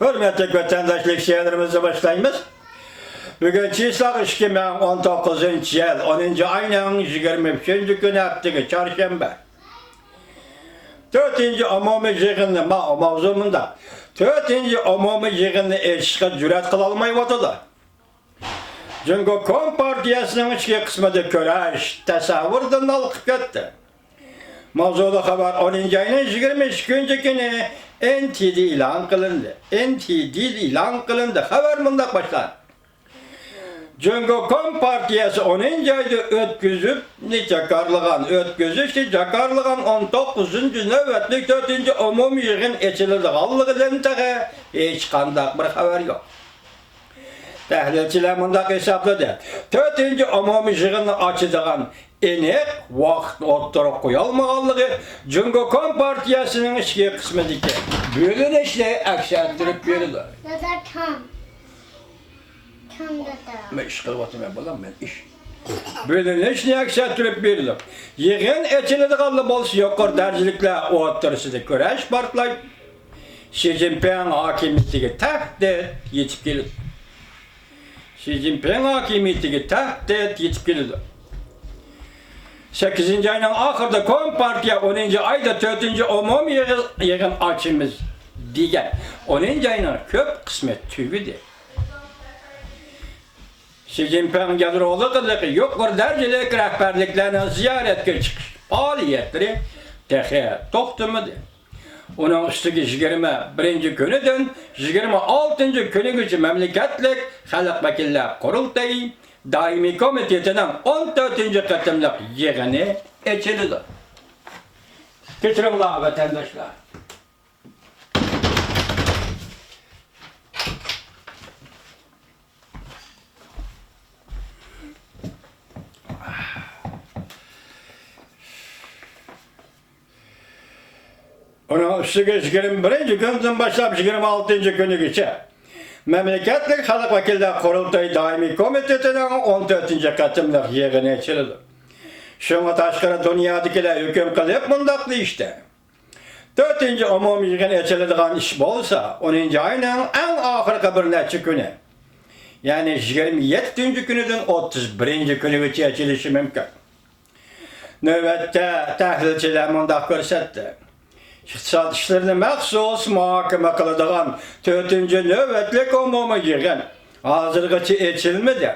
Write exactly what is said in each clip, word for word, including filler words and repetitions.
ھۆرمەتلىك ۋەتەنداشلىق شېئىرىمىزنى باشلايمىز. بۈگۈن چىسلاق ئىككى مىڭ ئون توققۇزىنچى يىل، ئونىنچى ئاينىڭ يىگىرمە ئۈچىنچى كۈنى، ھەپتىگە چارشەنبە. تۆتىنچى ئومۇمىي يىغىننى، ما-، ماۋزۇ مۇنداق. تۆتىنچى ئومۇمىي يىغىننى ئېچىشقا جۈرئەت قىلالمايۋاتىدۇ. جۇڭگو كومپارتىيەسىنىڭ ئىچكى قىسمىدا كۈرەش تەسەۋۋۇردىن ھالقىپ كەتتى. ماۋزۇلۇق خەۋەر ئونىنچى ئاينىڭ يىگىرمە ئىككىنچى كۈنى ئېن تى دە ئېلان قىلىندى. ئېن تى دە ئېلان قىلىندى. خەۋەر مۇنداق باشلاندى. جۇڭگو كومپارتىيەسى ئونىنچى ئايدا ئۆتكۈزۈشنى جاكارلىغان، ئۆتكۈزۈشنى جاكارلىغان ئون توققۇزىنچى نۆۋەتلىك تۆتىنچى ئومۇمىي يىغىن ئېچىلىدىغانلىقىدىن تېخى ھېچقانداق بىر خەۋەر يوق. تەھلىلچىلەر مۇنداق ھېسابلىدى، تۆتىنچى ئومۇمىي يىغىننى ئاچىدىغان ئېنىق ۋاقىت ئوتتۇرىغا قويالمىغانلىقى جۇڭگو كومپارتىيەسىنىڭ ئىچكى قىسمىدىكى بۆلۈنۈشنى ئەكس ئەتتۈرۈپ بېرىدۇ. دادا، تام. تام، دادا. مەن ئىش قىلىۋاتىمەن، بالام، مەن ئىش. بۆلۈنۈشنى ئەكس ئەتتۈرۈپ بېرىدۇ. يىغىن ئېچىلىدىغانلا بولسا، يۇقىرى دەرىجىلىكلەر ئوتتۇرىسىدا كۈرەش پارتلايدۇ. شى جىنپىڭ ھاكىمىيىتىگە تەھدىت يېتىپ كېلىدۇ. شى جىنپىڭ ھاكىمىيىتىگە تەھدىت يېتىپ كېلىدۇ. سەككىزىنچى ئاينىڭ ئاخىرىدا كومپارتىيە ئونىنچى ئايدا تۆتىنچى ئومۇمىي يىغىن، يىغىن ئاچىمىز دېگەن. ئونىنچى ئاينىڭ كۆپ قىسمى تۈگىدى. شى جىنپىڭ يادرولۇق يۇقىرى دەرىجىلىك رەھبەرلىكلەرنىڭ زىيارەتكە چىقىش پائالىيەتلىرى تېخى توختىمىدى. ئۇنىڭ ئۈستىگە يىگىرمە بىرىنچى كۈنىدىن يىگىرمە ئالتىنچى كۈنىگىچە مەملىكەتلىك خەلق ۋەكىللەر قۇرۇلتىيى دائىمىي كومىتېتىنىڭ ئون تۆتىنچى قېتىملىق يىغىنى ئېچىلىدۇ. كەچۈرۈڭلار، ۋەتەنداشلار. ئۇنىڭ ئۈستىگە يىگىرمە بىرىنچى كۈنىدىن باشلاپ يىگىرمە ئالتىنچى كۈنىگىچە مەملىكەتلىك خەلق ۋەكىللەر قۇرۇلتىيى دائىمىي كومىتېتىنىڭ ئون تۆتىنچى قېتىملىق يىغىنى ئېچىلىدۇ. شۇڭا تاشقىرى دۇنيادىكىلەر ھۆكۈم قىلىپ مۇنداق دېيىشتى. تۆتىنچى ئومۇمىي يىغىن ئېچىلىدىغان ئىش بولسا، ئونىنچى ئاينىڭ ئەڭ ئاخىرقى بىر نەچچە كۈنى، يەنى يىگىرمە يەتتىنچى كۈنىدىن ئوتتۇز بىرىنچى كۈنىگىچە ئېچىلىشى مۇمكىن. نۆۋەتتە تەھلىلچىلەر مۇنداق كۆرسەتتى، ئىقتىساد ئىشلىرىنى مەخسۇس مۇھاكىمە قىلىدىغان تۆتىنچى نۆۋەتلىك ئومۇمىي يىغىن ھازىرغىچە ئېچىلمىدى.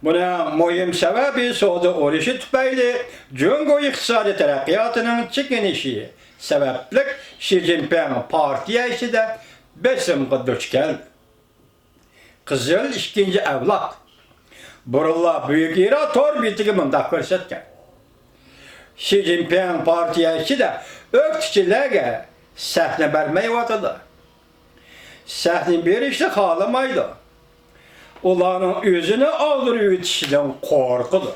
بۇنىڭ مۇھىم سەۋەبى سودا ئۇرۇشى تۈپەيلى جۇڭگو ئىقتىسادىي تەرەققىياتىنىڭ چېكىنىشى سەۋەبلىك شى جىنپىڭ پارتىيە ئىچىدە بېسىمغا دۇچ كەلدى. قىزىل ئىككىنچى ئەۋلاد بۇرۇنلا بۈيۈك ئىرا تور بېتىگە مۇنداق كۆرسەتكەن، شى جىنپىڭ پارتىيە ئىچىدە ئۆكتىچىلەرگە سەھنە بەرمەيۋاتىدۇ. سەھنە بېرىشنى خالىمايدۇ. ئۇلارنىڭ ئۆزىنى ئالدۇرۇۋېتىشىدىن قورقىدۇ.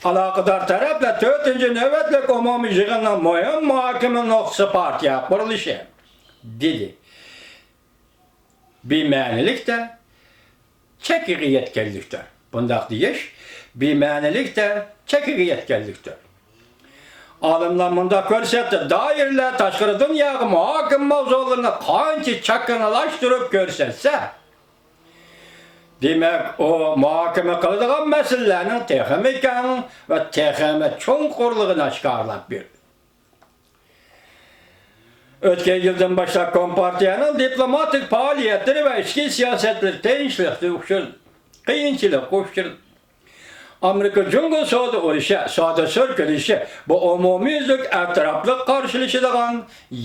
ئالاقىدار تەرەپلەر تۆتىنچى نۆۋەتلىك ئومۇمىي يىغىننىڭ مۇھىم مۇھاكىمە نۇقتىسى پارتىيە قۇرۇلۇشى، دېدى. بىمەنىلىكتە، چېكىگە يەتكەنلىكتۇر. بۇنداق دېيىش بىمەنىلىكتە، چېكىگە يەتكەنلىكتۇر. ئالىملار مۇنداق كۆرسەتتى، دائىرىلەر تاشقىرى دۇنياغا مۇھاكىمە ماۋزۇلىرىنى قانچە چاكىنىلاشتۇرۇپ كۆرسەتسە، دېمەك، ئۇ مۇھاكىمە قىلىدىغان مەسىلىلەرنىڭ تېخىمۇ كەڭ ۋە تېخىمۇ چوڭقۇرلۇقىنى ئاشكارىلاپ بېرىدۇ. ئۆتكەن يىلدىن باشلاپ كومپارتىيەنىڭ دىپلوماتىك پائالىيەتلىرى ۋە ئىچكى سىياسەتلىرى تىنچلىقسىز ئۇچرىدى، قىيىنچىلىققا ئۇچرىدى. ئامېرىكا جۇڭگو سودا ئۇرۇشى، سودا سۈركىلىشى بۇ ئومۇميۈزلۈك ئەتراپلىق قارشىلىشىدىغان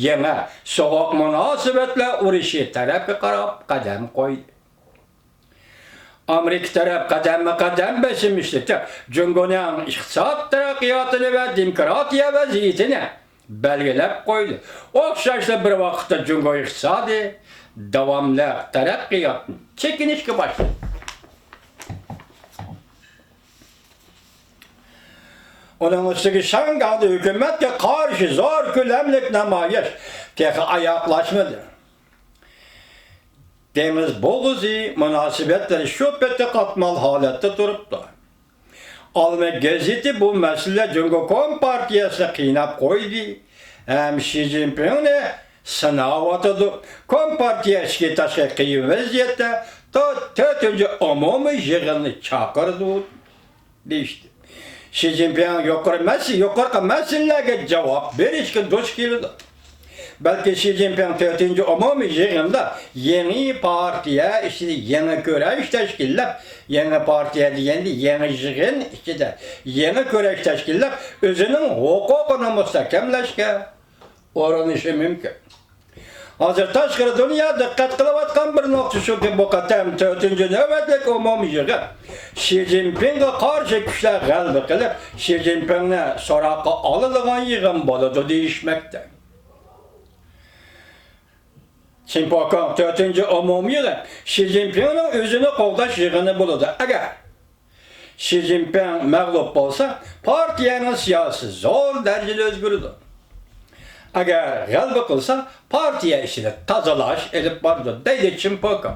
يېڭى سوغۇق مۇناسىۋەتلەر ئۇرۇشى تەرەپكە قاراپ قەدەم قويدى. ئامېرىكا تەرەپ قەدەممۇ قەدەم بېسىم ئىشلىتىپ، جۇڭگونىڭ ئىقتىساد تەرەققىياتىنى ۋە دېموكراتىيە ۋەزىيىتىنى بەلگىلەپ قويدى. ئوخشاشلا بىر ۋاقىتتا جۇڭگو ئىقتىسادى داۋاملىق تەرەققىياتتىن چېكىنىشكە باشلىدى. ئۇنىڭ ئۈستىگە شاڭگاڭدا ھۆكۈمەتكە قارشى زور كۆلەملىك نامايىش تېخى ئاياغلاشمىدى. دېڭىز بوغۇزى مۇناسىۋەتلىرى شۇ پېتى قاتمال ھالەتتە تۇرۇپتۇ. ئالما گېزىتى بۇ مەسىلە جۇڭگو كومپارتىيەسىنى قىيناپ قويدى، ھەم شى جىنپىڭنى سىناۋاتىدۇ. كومپارتىيە ئىچكى تاشقى قىيىن ۋەزىيەتتە تۆ-، تۆتىنچى ئومۇمىي يىغىننى چاقىرىدۇ، دېيىشتى. شى جىنپىڭ يۇقىرى مەس-، يۇقىرىقى مەسىلىلەرگە جاۋاب بېرىشكە دۇچ كېلىدۇ. بەلكى شى جىنپىڭ تۆتىنچى ئومۇمىي يىغىندا يېڭى پارتىيە ئىچىدە يېڭى كۈرەش تەشكىللەپ، يېڭى پارتىيە دېگەندە يېڭى يىغىن ئىچىدە يېڭى كۈرەش تەشكىللەپ، ئۆزىنىڭ ھوقۇقىنى مۇستەھكەملەشكە ئۇرۇنۇشى مۇمكىن. ھازىر تاشقىرى دۇنيا دىققەت قىلىۋاتقان بىر نۇقتا شۇكى، بۇ قېتىم تۆتىنچى نۆۋەتلىك ئومۇمىي يىغىن شى جىنپىڭغا قارشى كۈچلەر غەلىبە قىلىپ، شى جىنپىڭنى سوراققا ئالىدىغان يىغىن بولىدۇ دېيىشمەكتە. چىن پوكاڭ، تۆتىنچى ئومۇمىي يىغىن شى جىنپىڭنىڭ ئۆزىنى قوغداش يىغىنى بولىدۇ. ئەگەر شى جىنپىڭ مەغلۇپ بولسا، پارتىيەنىڭ سىياسىتى زور دەرىجىدە ئۆزگىرىدۇ. ئەگەر غەلىبە قىلسا، پارتىيە ئىچىدە تازىلاش ئېلىپ بارىدۇ، دەيدۇ چىن پوكاڭ.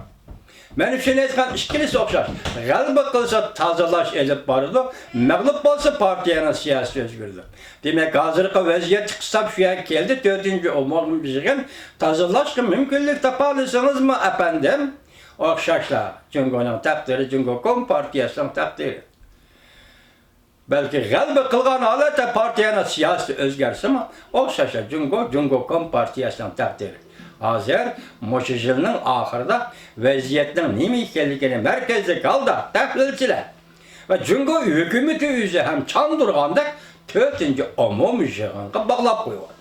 مەن ئۈچۈن ئېيتقان ئىككىلىسى ئوخشاش. غەلىبە قىلسا، تازىلاش ئېلىپ بارىدۇ، مەغلۇپ بولسا، پارتىيەنىڭ سىياسىتى ئۆزگىرىدۇ. دېمەك، ھازىرقى ۋەزىيەتتە قىستاپ شۇ يەرگە كەلدى، تۆتىنچى ئومۇمىي يىغىن تازىلاشقا مۇمكىنلىك تاپالىسىڭىزمۇ، ئەپەندىم؟ ئوخشاشلا، جۇڭگونىڭ تەقدىرى، جۇڭگو كومپارتىيەسىنىڭ تەقدىرى. بەلكى غەلىبە قىلغان ھالەتتە پارتىيەنىڭ سىياسىتى ئۆزگەرسىمۇ، ئوخشاشلا جۇڭگو، جۇڭگو كومپارتىيەسىنىڭ تەقدىرى. ھازىر مۇشۇ يىلنىڭ ئاخىرىدا ۋەزىيەتنىڭ نېمە ئىكەنلىكىنى مەركەزلىك ھالدا تەھلىلچىلەر ۋە جۇڭگو ھۆكۈمىتى ئۆزى ھەم چاندۇرغاندەك تۆتىنچى ئومۇمىي يىغىنغا باغلاپ قويغان.